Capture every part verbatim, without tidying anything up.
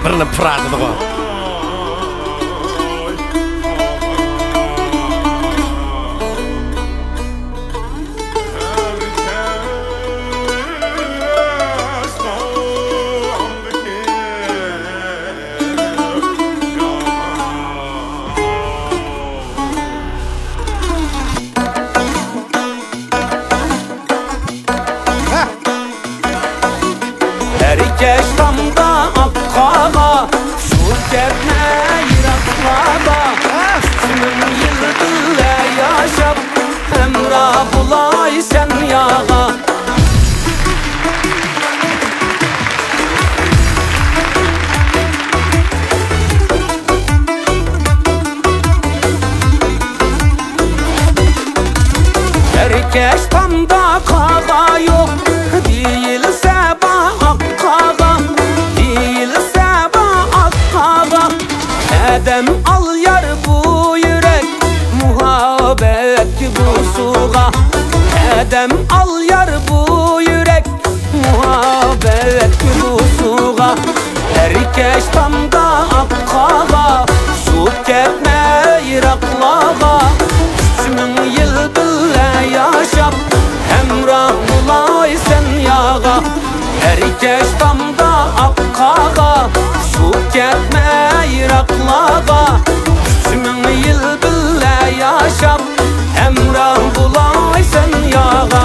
بىرنى پۇراغىدىغۇ. ھەر كەچ تامدا ئاق قاغا، ئۇچۇپ كەتمە يىراقلارغا. ئۈچ مىڭ يىل بىللە ياشاپ، ھەمراھ بولاي سەن ياغا. ھەر كەچ تامدا قاغا يوق، دېيىلسە بار ئاق قاغا، دېيىلسە بار ئاق قاغا. ئادەم ئالار بۇ يۈرەك مۇھەببەتكە بۇ سۇغا، ئادەم ئالار بۇ يۈرەك مۇھەببەتكە بۇ سۇغا. ھەر كەچ تامدا ئاق قاغا، ئۇچۇپ كەتمە يىراقلارغا. ئۈچ مىڭ يىل بىللە ياشاپ، ھەمراھ بولاي سەن ياغا. ھەر كەچ تامدا ئاق قاغا، ئۇچۇپ كەتمە يىراقلارغا. ئۈچ مىڭ يىل بىللە ياشاپ، ھەمراھ بولاي سەن ياغا.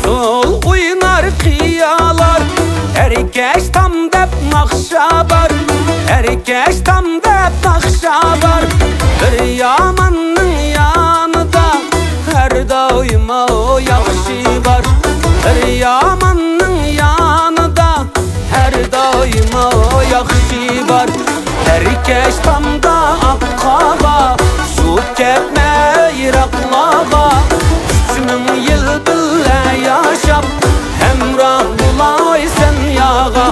ئۇسسۇل ئوينار قىيالار، ھەر كەچ تام دەپ ناخشا بار، ھەر كەچ تام دەپ ناخشا بار. بىر ياماننىڭ يانىدا ھەر دائىم ياخشى بار، بىر ياماننىڭ يانىدا ھەر دائىم ياخشى بار. ھەر كەچ تامدا ئاق قاغا، ئۇچۇپ كەتمە يىراقلارغا. ئۈچ مىڭ يىل بىللە ياشاپ، ھەمراھ بولاي سەن ياغا.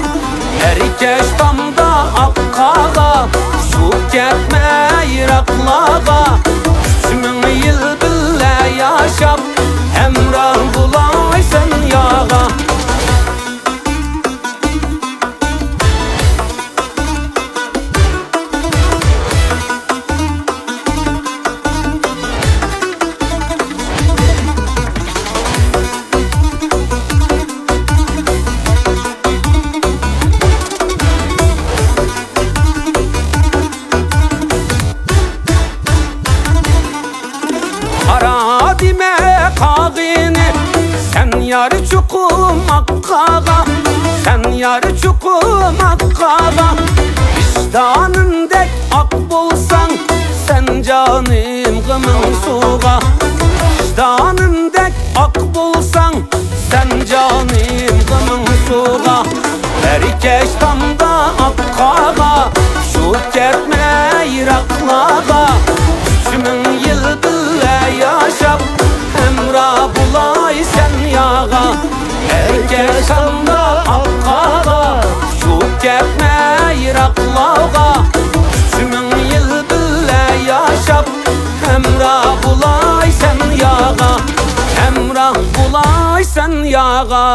ھەر كەچ تامدا ئاق قاغا، ئۇچۇپ كەتمە يىراقلارغا. ئۈچ مىڭ يىل بىللە ياشاپ، ھەمراھ بولاي سەن ياغا. قارا دېمە قاغىنى، سەن يار چوقۇم ئاق قاغا، سەن يار چوقۇم ئاق قاغا. ۋىجدانىمدەك ئاق بولساڭ، سەن جانىم غېمىڭ سۇغا. ۋىجدانىمدەك ئاق بولساڭ، سەن جانىم غېمىڭ سۇغا. ھەر كەچ تامدا ئاق قاغا، ئۇچۇپ كەتمە يىراقلارغا. ئۈچ مىڭ يىل بىللە ياشاپ، ھەمراھ بولاي سەن ياغا. ھەر كەچ تامدا ئاق قاغا، ئۇچۇپ كەتمە يىراقلارغا. ئۈچ مىڭ يىل بىللە ياشاپ، ھەمراھ بولاي سەن ياغا، ھەمراھ بولاي سەن ياغا.